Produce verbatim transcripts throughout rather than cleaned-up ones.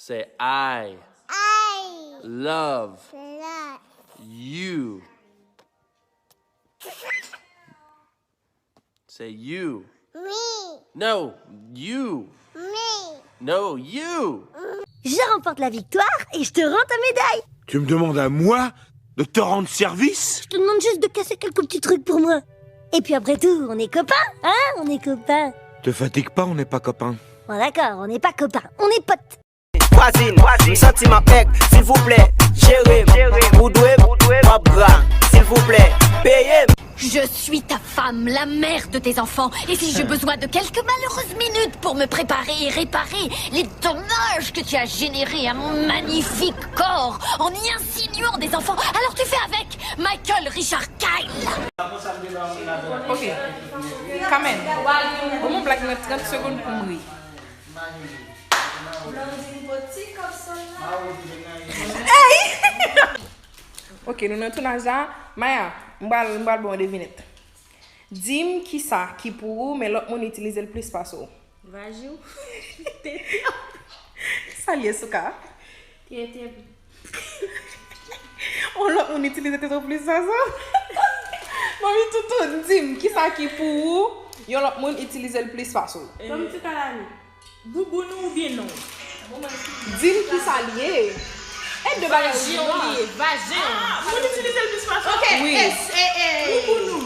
Say I. I. Love. Love. You. Say you. Me. No, you. Me. No, you. Je remporte la victoire et je te rends ta médaille. Tu me demandes à moi de te rendre service ? Je te demande juste de casser quelques petits trucs pour moi. Et puis après tout, on est copains, hein ? On est copains. Te fatigue pas, on n'est pas copains. Bon, d'accord, on n'est pas copains, on est potes. Vwazin, m santi m ap mèg, silvouplè, jere m. Ou dwe m, m ap gra, silvouplè, peye m. Je suis ta femme, la mère de tes enfants. Et si j'ai besoin de quelques malheureuses minutes pour me préparer et réparer les dommages que tu as générés à mon magnifique corps en y insinuant des enfants, alors tu fais avec Michael Richard Kyle. Ok. Kamen, ban m yon blag nan trant segonn pou m ri. Blondine bò ti kòb sòl la. Ey! Ok, nou nan tounaj la. Maya, m pral, m pral ba w devinèt. Di m kisa ki pou ou, men lòt moun itilize l plis pase w. Vaji w. Tete w. Sa l ye, Souka? Tete m. On lòt moun itilize tete w plis pase w? Manmi Toutou, di m, kisa ki pou ou, yon lòt moun itilize l plis pase w? Manmi Toutou Kalani, bouboun ou oubyen non? Di m kisa l ye. E de bagay ou di non an. Vajen w li ye, vajen w. Ah, moun itilize l plis pase w? Ok, wi. Bouboun ou?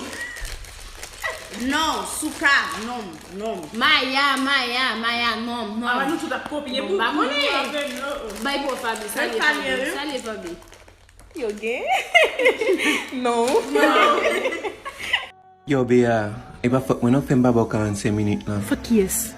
Non, Souka, non. Non. Maya, Maya, Maya, non, non. Ala nou tout ap kopye bouboun nou avè nou. Bay pou Faby, salye Faby, salye Faby. Yo gen? Non. Non. Yo, Bea, e pa fòt mwen non, fè m pa ba w karannsenk minit lan. Fòt kiyès?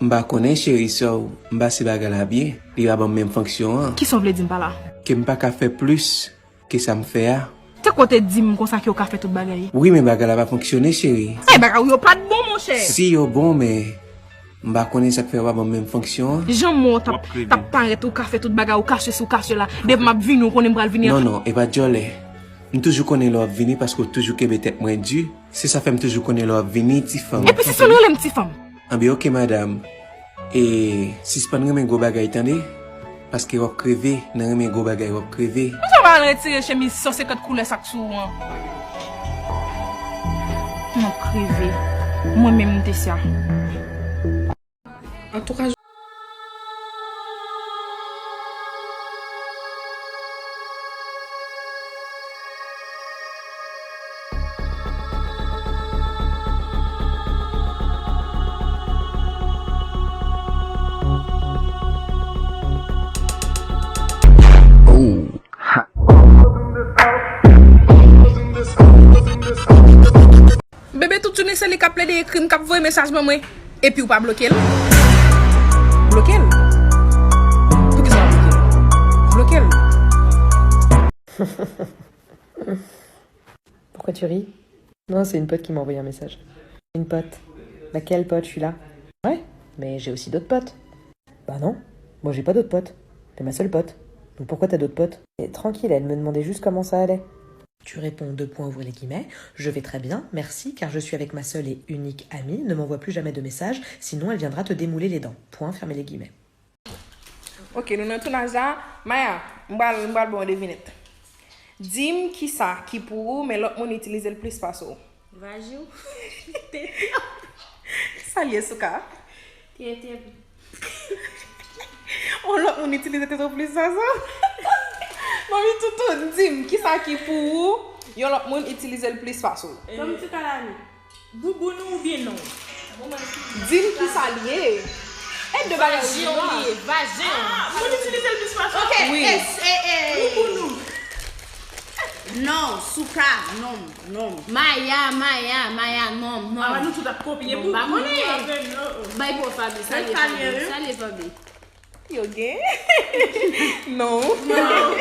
M pa konnen, cheri, sè w, m pase bagay la byen, li pa ban m menm fonksyon an. Kisa w vle di m pa la? Ke m pa ka fè plis ke sa m fè a. Te ko te di m konsa ke w ka fè tout bagay? Wi, men bagay la pa fonksyone, cheri. Ay, bagay ou yo pa t bon, monchè. Si yo bon, men m pa konnen sa k fè yo pa ban m menm fonksyon an. Jan m wè w t ap, t ap parèt, ou ka fè tout bagay, ou ka sesi, ou ka sela. Depi m ap vini, ou konnen m pral vini. Non, non, e pa djòlè. M toujou konnen lè w ap vini paske w toujou kenbe tèt mwen di. Se sa fè m toujou konnen lè w ap vini, ti fanm. Epi sispann rele m ti fanm. Anben, oke, madanm. E sispann renmen gwo bagay, tande? Paske w ap kreve, nan renmen gwo bagay, w ap kreve. Konsa w pa al retire chemiz san senkant koulè sa k sou ou an? M ap kreve. Mwen menm, m te sa. Antouka, Bebe, tout jounen se li k ap plede ekri m, k ap voye mesaj ban mwen. Epi w pa bloke l? Bloke l. Poukisa w pa bloke l? Bloke l. Pourquoi tu ris? Non, c'est une pote qui m'a envoyé un message. Une pote? Laquelle pote? Je suis là. Ouais, mais j'ai aussi d'autres potes. Bah non, moi j'ai pas d'autres potes. T'es ma seule pote. Donc pourquoi t'as d'autres potes? Et tranquille, elle me demandait juste comment ça allait. Tu réponds deux points, ouvrez les guillemets, je vais très bien, merci, car je suis avec ma seule et unique amie, ne m'envoie plus jamais de messages, sinon elle viendra te démouler les dents. Point, fermez les guillemets. Ok, nou nan tounaj la. Maya, m pral, m pral ba w devinèt. Di m kisa ki pou ou, men lòt moun itilize l plis pase w. Vaji w. Tete w. Sa l ye, Souka? Tete m. On lòt moun itilize tete w plis pase w? Manmi Toutou, di m, kisa ki pou ou, yon lòt moun itilize l plis pase w? Manmi Toutou Kalani. Bouboun ou oubyen non? Di m kisa l ye. E de bagay ou di non an. Vajen w li ye, vajen w. Ah, moun itilize l plis pase w? Ok, wi. Bouboun ou? Non, Souka, non, non. Maya, Maya, Maya, non, non. Ala nou tout ap kopye bouboun nou avè nou. Bay pou Faby, salye Faby, salye Faby. Yo gen? Non. Non.